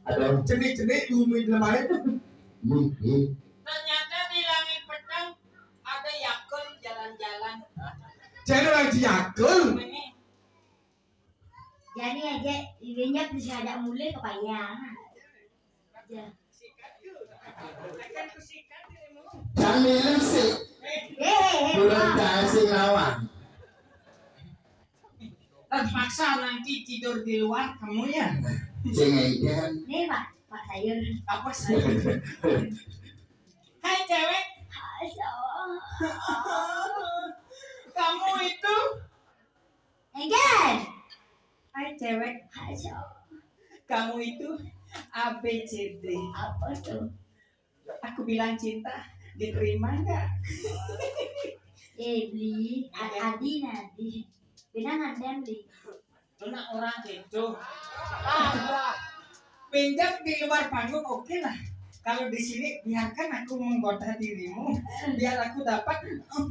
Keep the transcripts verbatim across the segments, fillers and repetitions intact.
Ada cenik-cenik bumi lemari. Mungkin. Ternyata di langit petang ada Yakult jalan-jalan. Jangan orang Yakult. Ini. Jadi aja, ibunya bisa ada mulai ke payah. Ya. Sambil sih. Eh, eh, eh, kurang kasih lawan. Terpaksa nanti tidur di luar kamu ya. Sing edan. Nih, Pak, Pak Sayur. Apa Sayur? Hai, cewek. Hai, cowok. Kamu itu Enggak. Hai, cewek. Hai, cowok. Kamu itu A B C D. Apa tuh? Aku bilang cinta, diterima nggak? Eh, Bli. A-, Adi, Nadi. Bina nganten, Bli. Lu nak orang gitu. Pinjam di luar panggung, oke lah. Kalau di sini, biarkan aku menggoda dirimu. Biar aku dapat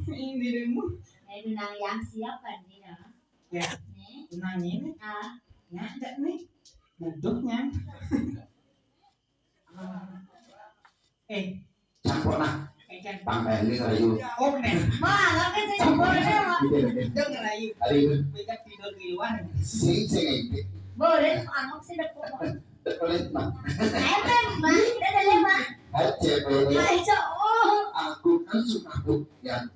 dirimu. Eh, Dunang yang siap kan, Dina? Ya. Nih. Dunang ini. Ah. Nggak ada nih. Butuhnya. Eh, campur nah. Ikan. Pang, eh, ini ngerayu. Oh, men. Wah, tapi saya boleh, Mak. Gitu, gitu. Udah ngerayu. Hari ini. Banyak tidur di luar. Sing, sing, ini. Boleh, anggap sih deh, pokoknya. Pelit, Mak. Emang, Mak. Kita ada lima. Hai, cewek. Hai, cowok. Aku kan suka bu-, yang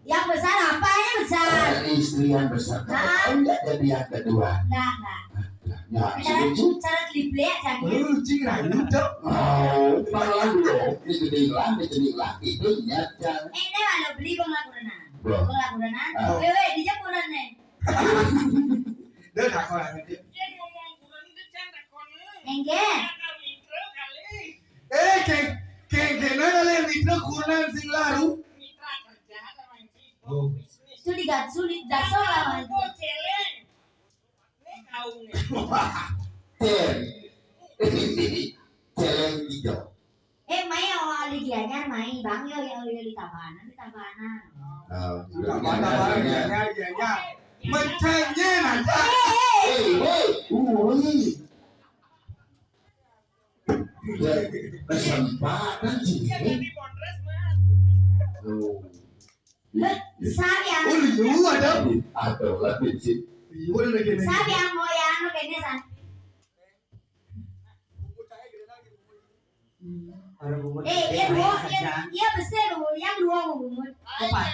Yang besar apa yang besar? Eh, istri yang besar. Hah? Enggak jadi yang kedua. Enggak, enggak. Ya, cara, setuju. Cara triplek aja. Lu cing rayu, Cok. Oh, malah dulu. Ini gede lah, ini gede lah. Itu nyata. Eh, ini kalau beli bang laporan. Bro. Bang laporan. Ah. Wewe, di Japuran nih. Dia tak kurang aja. Dia ngomong kurang, dia canda kurang. Enggak. Ada mitra kali. Eh, keng, keng, kena kali mitra kurang sing laru. Mitra kerja sama yang sibuk, oh, bisnis. Itu digat-, sulit, dasar lah, Bang. Oh, celeng. Ini kaum nih. Wah, celeng. Celeng hijau. Eh, mai awal lagi anyar, mai, Bang, yo, yo, yo, di Tabanan, di Tabanan. Oh, di Tabanan, ya, ya, ya, ya. Mencengin aja. Eh, eh, eh. Eh, woi, woi. Ya, kesempatan sih. Iya, kan di Ponres, Mas. Oh. Hah? Saya. Oh, lu ada? Ada lagi sih. Iya, udah lagi. Saya yang mau yang anu kayaknya, San. Ada bungut. Eh, iya, dua, iya, iya, besar, dua, yang dua mau bungut. Apa?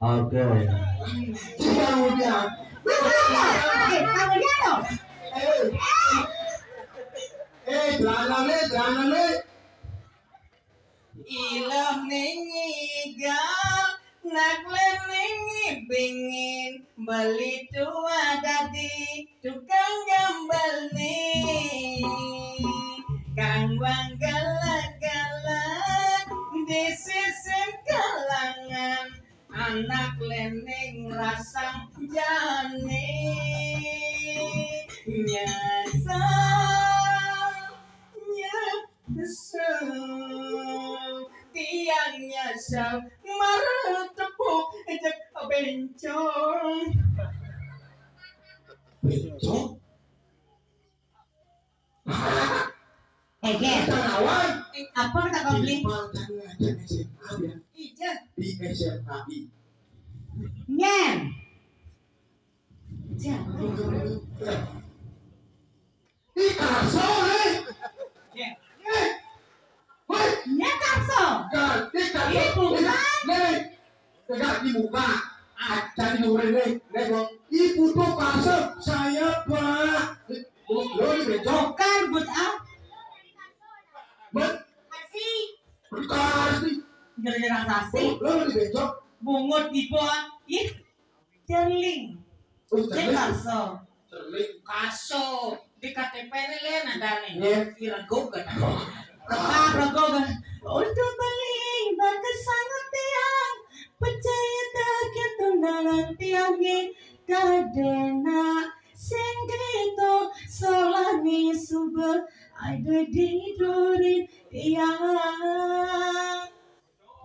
Oke. Kita udah. Wah, wah, wah. Eh, kamu dia dong. Eh. Eh, jangan, eh, jangan, eh. Iloh ning igal, nak lening ibingin, beli tua dadi tukang gambel nih. Kang wang galak-galak, di sisin kalangan, anak lening rasang jani. Nyesel, nyesel, tiang nyesel, marah tepuk, ejek bencong. Bencong? Eh, Ger. Kawan. Apa kata kau beli? Di Palembang aja S M A ya. Iya. Di S M A I. Nyen. Siapa? Di Karso, eh. Ger. Eh. Woi. Nyen Karso. Kan, di Karso. Iya, bukan. Nih, nih. Tegak di muka. Ah, cari nomor ini. Nih, Bang. Ibu tuh Karso. Saya, Pak. Lo, lo di bencong. Bukan, buat apa? Bet. Kasih. Kasih. Gara-gara kasih. Lo di bencong. Bungut di bawah. Ih, cerling. Oh, cerling. Dia Karso. Cerling. Karso. Di K T P ini, Len, ada nih. Iya. Irego kan? Apa, rego kan? Untuk beli bakal sangat tiang. Percaya tak kita nalan tiang ni. Kadena sing krito solani suba ada di duri tiang.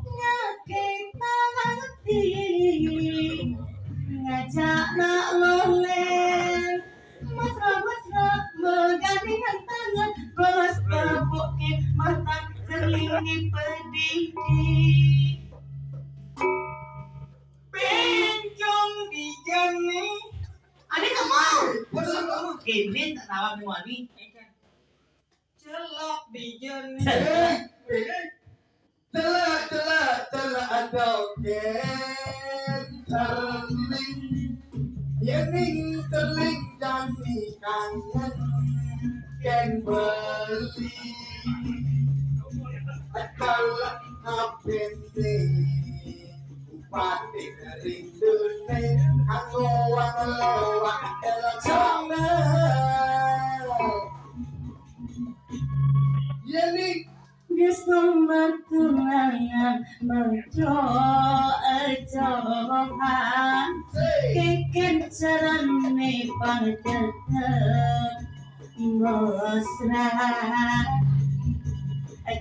Ngake pangati ngajak nak lolen. Mesra-mesra megandengan tangan. Ngipedidi. Bencong di jani. Ada kamu? Kini tak tawa ni wani. Celak di jani. Celak, celak, celak, ada terling. Yening terling jani kangen. Ken beli. Adalah apa ni? Upati rindu ni. Aku wang lewat elok sana. Yening Gesong tunangan mecocohan. Keken carane pang tetep mesra.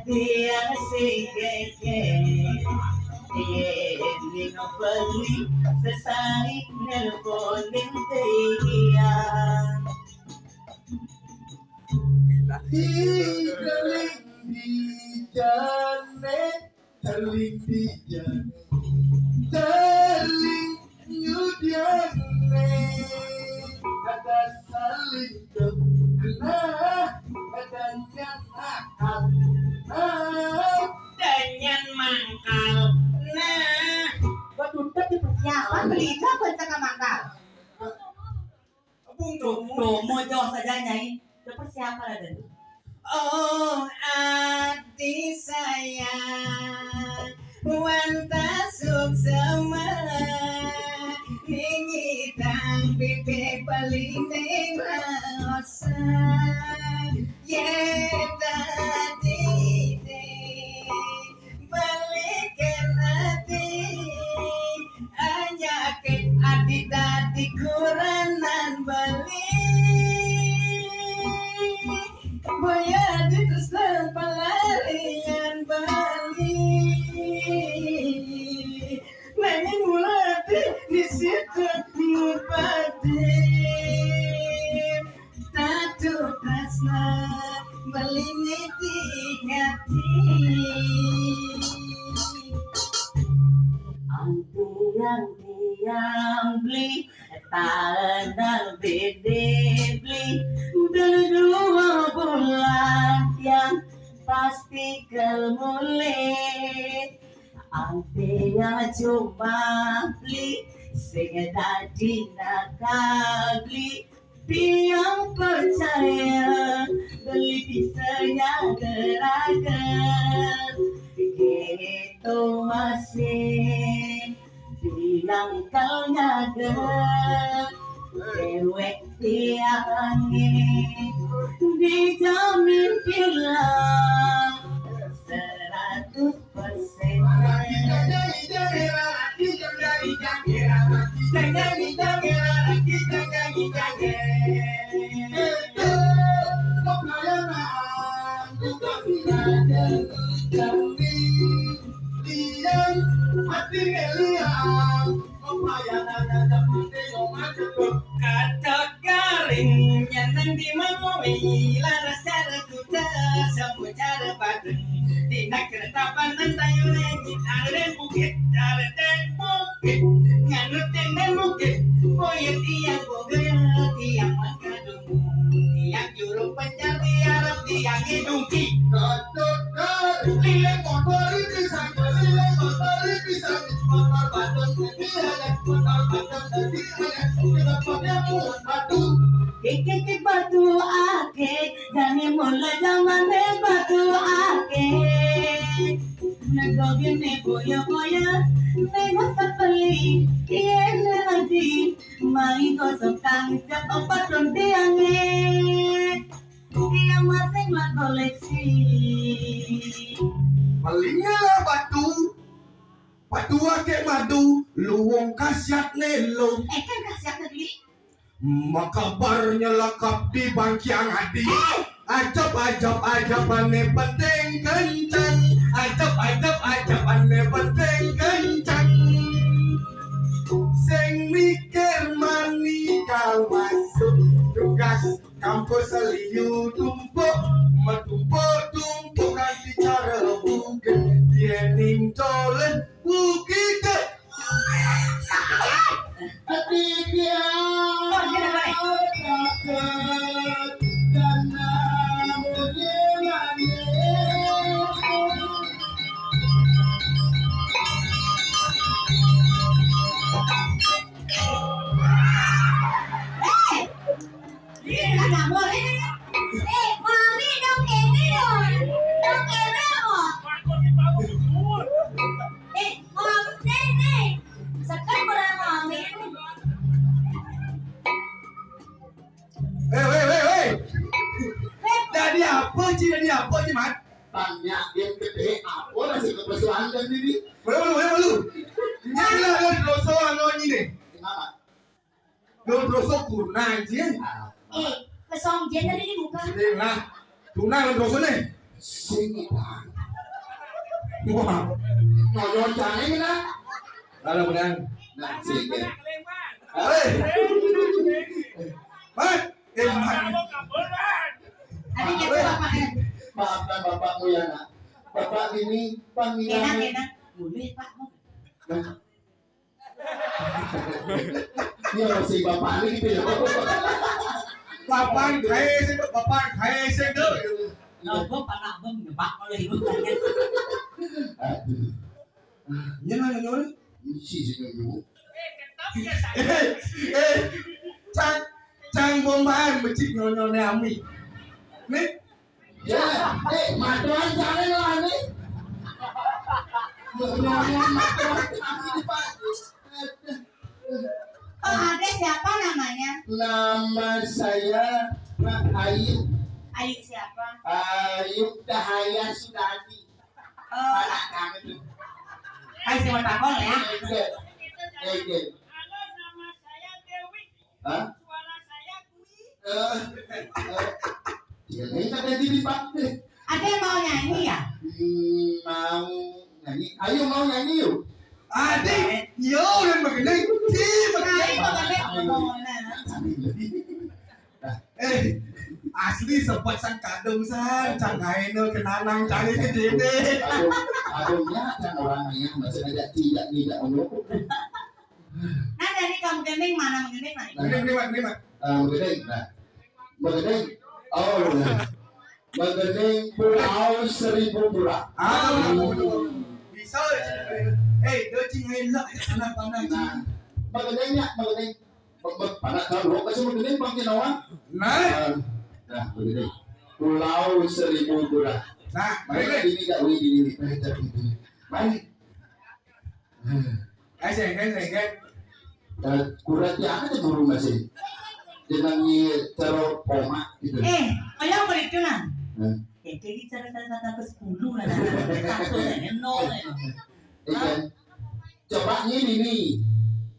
Tiang si keke. Yen ning beli sesai nelponin tiang. Bila di jane, teling di jane, teling nyudiane, ada saling kena, ada yang nakal, nah, dan yang mangkal, nah. Gua tutup di persiapan, beli apa cakap mangkal? Bung Tomo. Tomo jauh saja, Nyai. Udah persiapan ada tuh. Oh, ati sayang, wanta suksema, ningitang pipi paling dewasa. Ye tadi deh. Balikin ati, anyake ati dadi kuranan bali. Boya di tresna palarian bali. Nanging mula ati di situ ngupati. Tatu tresna meliniti ati. Antiang-tiang beli, tanah bede beli, berdua bulan yang pasti kel mulai. Antiang cuma beli, sing dadi nakal beli, Tiang percaya beli bisa nyaga raga. Gitu masih tiang kal nyaga. Dewek tiang ini dijamin hilang seratus persen. Kata garing nyanang di mangoi, laras cara kuda, sapu cara badeng. Tindak keretapan nang tayu lengit, ada deng bukit, ada deng bukit. Nganut deng deng bukit, boya tiang bogel, tiang mangkadung. Tiang juru penjati, arep tiang idungki. Kata garing, lile kotor ini saja, lile kotor ini saja. Kotor badan jadi ayat, kotor badan jadi ayat. Kenapa dia buat batu? Kikik batu ake, jani mula jamane batu ake. Nego gini boya-boya, nego tak beli, iye ne lagi. Mai gosok tangcap opat ron tiange. Tiang masing lah koleksi. Palingnya lah batu, batu ake madu, luwung khasiat ne lo. Eh, kan khasiat ne beli. Makabar nyelakap di bangkiang adi. Ajab, ajab, ajabane penting kenceng. Ajab, ajab, ajabane penting kenceng. Sing mikir mani kal masuk tugas kampus liu tumpuk, metumpuk-tumpuk kanti cara buku. Apa, Ci? Tadi apa, Ci, Mat? Tanya dia gede, apa nasi kepesuan dan ini? Belum, belum, belum, belum. Ini adalah, adalah dosa anu ini nih. Kenapa? Lo dosa kurna, Ci. Eh, kesong dia tadi dibuka. Sini lah. Kurna lo dosa nih. Sini, Bang. Wah. Mau nyocang ini lah. Ada benar. Nah, sini. Hei. Mat. Eh, Mat. Ada gitu, Bapak, ya? Maafkan Bapakmu ya, Nak. Bapak ini panggilan. Enak, enak. Boleh, Pak. Nah. Iya, masih Bapak ini gitu ya. Bapak kae sing, Bapak kae sing, tuh. Nah, gua panak gua nyebak kalau ibu tanya. Aduh. Ini lah, ini lah. Isi sih, ini. Eh, eh, cang, cang bombaan becik nyonyone ami. Nih. Ya, eh, matuan jangan lah, nih. Nyonyone matuan kami, Pak. Oh, ada siapa namanya? Nama saya Pak Ayu. Ayu siapa? Ayu Dahaya Sudadi. Oh, Anak kami tuh. Ayu sama takol ya. Ege. Ege. Halo, nama saya Dewi. Hah? Suara saya kuwi. Eh, eh. Ya, ini kan jadi Pak. Ada yang mau nyanyi ya? Hmm, mau nyanyi. Ayo mau nyanyi yuk. Adi, yo dan begini. Ci, Nah, ini mau nyanyi. Eh, asli sempat sang kadung san, cang kaino kenanang cari ke dene. Aduh, aduh ya kan orangnya masih ada tidak tidak menurut. Nah, dari kamu gending mana menggending mana? Ini ini mak, ini mak. Ah, Begedeng, nah. Begedeng. Oh, nah. Begedeng Pulau Seribu Pura. Ah, bisa. Eh, do cing elak anak panah. Nah, Begedeng ya, Begedeng. Be- be- Pada tahu, kasih Begedeng pakai nawa. Nah, Ah, Nah, Begedeng. Pulau Seribu Pura. nah, Baik, baik. Ini gak wih ini. Baik, tapi ini. Baik. Kasih, kasih, kasih. Eh, Kurang ya ada guru masih. Dengan ni cara poma gitu. Eh, kalau begitu lah. Hmm. Ya, jadi cara satu ke sepuluh lah, satu ya, nol ya. Iya. Coba ini nih.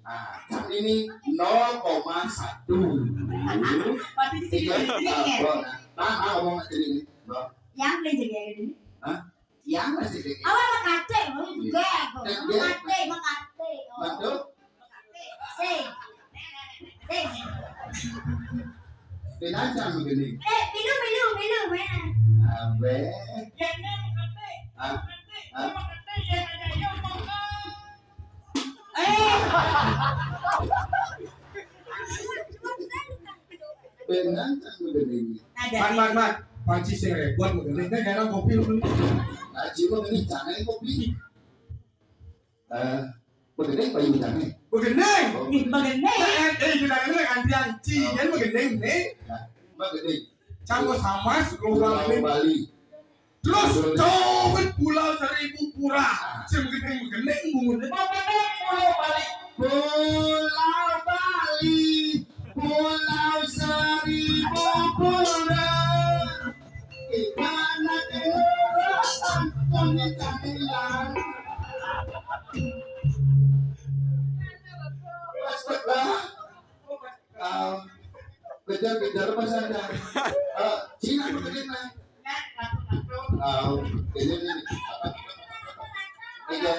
Ah, kan ini nol koma satu. Waktu itu jadi begini ya. Nah, nah, ngomong aja ini. Bro. Yang boleh jadi kayak gini. Yang masih dikit. Awal sama kate, mau juga aku. Mau kate, mau kate. Oh. Betul? Sing. Sing. Dinancang begini. Eh, pilu, pilu, pilu, mana? Abe. Yang mau kate, Ah, kate, mau kate, yang ada yang mau. Eh, Dinancang begini. nah Mat, jadi mat, mat. Panci sing repot begini. Ini karena kopi lu. Nah, cuma ini jangan kopi. Eh, Begedeng payu jangan. Begini. nih begini. Eh, eh, kita ini antian ci, kan begini nih. Begedeng. Campur sama Pulau sekelompok ini. Bali. Terus cowet Pulau Seribu Pura. Sing begini begini bungut. Pulau Bali. Pulau Bali. Pulau Seribu Pura. Ibarat kelurahan punya camilan. Astaga. Ah, kejar-kejar pas ada. Ah, Cina begini nah. Ah, ini ini. Iya.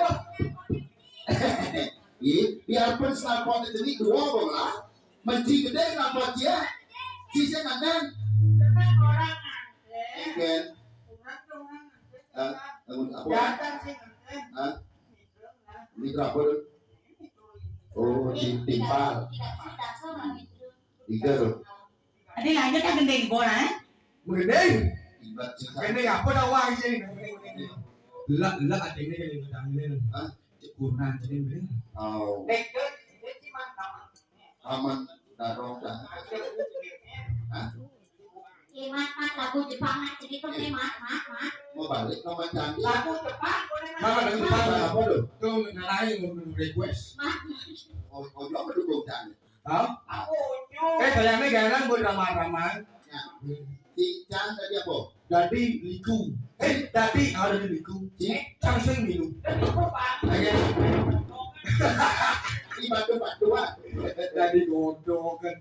Ih, biarpun snapot itu ini dua kok lah. Menci gede snapot ya. Sisa kanan. Dengan orang ada. Ikan. Orang orang ada. Ah, apa? Datang sih ada. Ah, ini berapa tuh? Oh, di timpal. Tiga tuh. Ada lanjut kan gendeng bola, eh? Begini. Ibat sih. Ini apa tawa aja ini? Lak lak ada ini kan yang ini. Hah? Cekuran jadi ini. Oh, Baik, dia dia cuma sama. aman darong dah. Hah? Iya, mat, mat, lagu Jepang, mat, jadi tuh, mat, mat, mat. Mau balik sama cantik. Lagu Jepang boleh Mama mas. dengan papa Apa tuh? Tuh ngalai mau request. Oh, oh, lo mendukung cantik. Hah? Aku unyu. Eh, sayangnya garang buat drama-drama. Ya. Cincang tadi apa? Dadi liku. Eh, dadi ada di liku. Cincang sing milu. Ayo. Ini batu-batu ah. Dadi godok kan.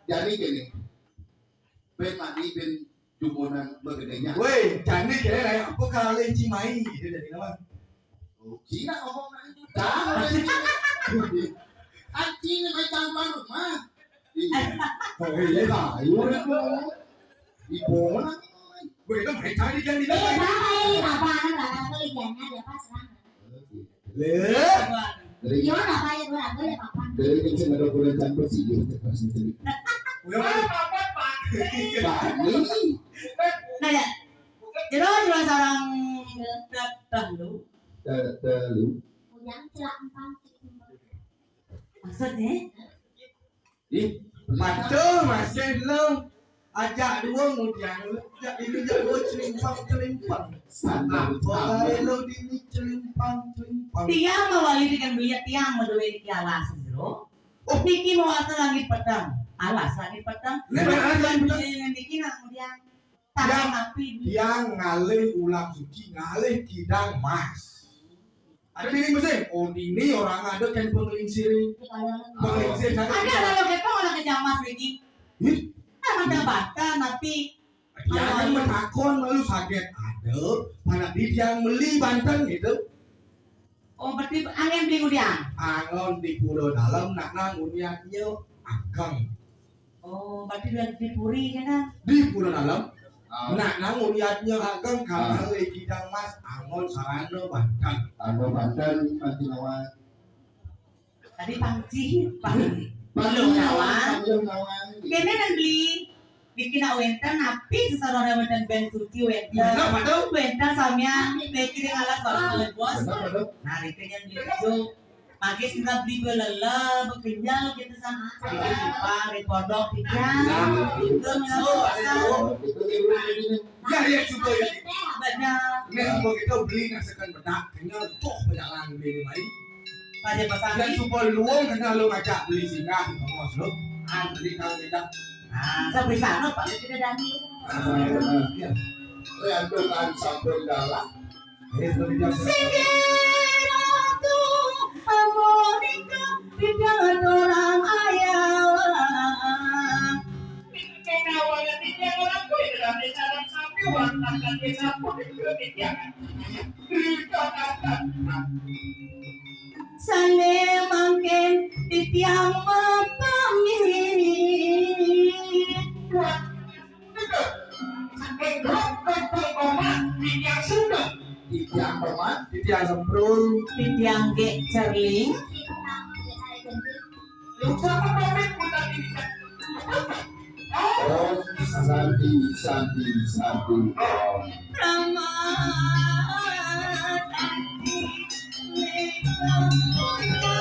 Jadi gini. Ben mandi ben jumbonan begedenya. Woi, jani kene kayak apa kali Cimai gitu dari nama. Oh, Cina ngomong. Jangan. Kan Cina main campuran rumah. Iya. Oh, iya, Pak. Iya, Pak. Di mana? Gue itu main cari kan di Eh, mana? Bapak, eh, Bapak, anak Bapak, eh, jangan, ya, Pak, serang. Le. Dari Iya, Bapak, ya, gue, gue, ya, Bapak. Dari kan sing ada bulan campur sih, dia cepat sih tadi. Udah, Pak. Pak, ini. Nah, ya. Jero, jero sareng teh lu. Teh, teh lu. Yang celak empang. Maksudnya? Ih, patuh masih lo. Ajak dua ngudiang lo. Jak ini jak dua celimpang-celimpang. Apa bae lo dini celimpang-celimpang. Tiang mah wali dengan beliat tiang mah duwe niki alas, Bro. Oh. Niki mau asal langit peteng. Alas langit peteng. Ini benar, langit peteng. Dengan niki nak ngudiang. Tangan Tiang, api. Tiang ngalih ulam suci, ngalih kidang mas. Ada dini mesin. Oh, ini orang ada kan penglingsir. Penglingsir sana. Ada kalau kita orang kerja mas lagi. Ih, Kan ada bata tapi Tiang kan metakon malu sakit. Ada, mana di tiang meli banten gitu. Oh, berarti angin beli ngudiang. Angon di Pulau Dalam nak nang uniatnya ageng. Oh, berarti dari di Puri kan? Di Pulau Dalam. Ah. Nak nang uniatnya ageng Ah. Kalau lagi kidang mas angon sarana banten. Angon banten nanti lawan. Tadi pangci, pangci. Pangci Belum lawan, lawan. Belum lawan. Kene nang beli. Bikin nak wenten, napi sesarana wenten ben suci wenten. Bener, betul. Wenten samia, bikin alas baru bos. Bener, betul. Nah, itu yang gitu. Mangke kita beli belele, bekenyal gitu sama. Kita di pondok, kita. Nah, Itu menang puasa. Itu, itu, itu. Ya, ya, coba ya. Banyak. Ini semua kita beli nasi kan bedak, kenyal, tuh, berjalan beli lain. Pada pesan Dan ni. Supaya luang kena lu ngajak beli singgah di tengah lu. Antri kalau kita. Ah, sampai sana Pak kita dani. Ah, ya. Rentungan sampun dalam. Ini sudah dijawab. Singgih Ratu Amonika tidak orang ayah. Kena wala tidak orang pun dalam desa dan sampai wartakan desa pun juga tidak. Sane mangkin titiang mapamit. Titiang tomat, titiang semprul, titiang gek cerling. Om Santi, Santi, Santi, Om. Rama Santi Leka Putra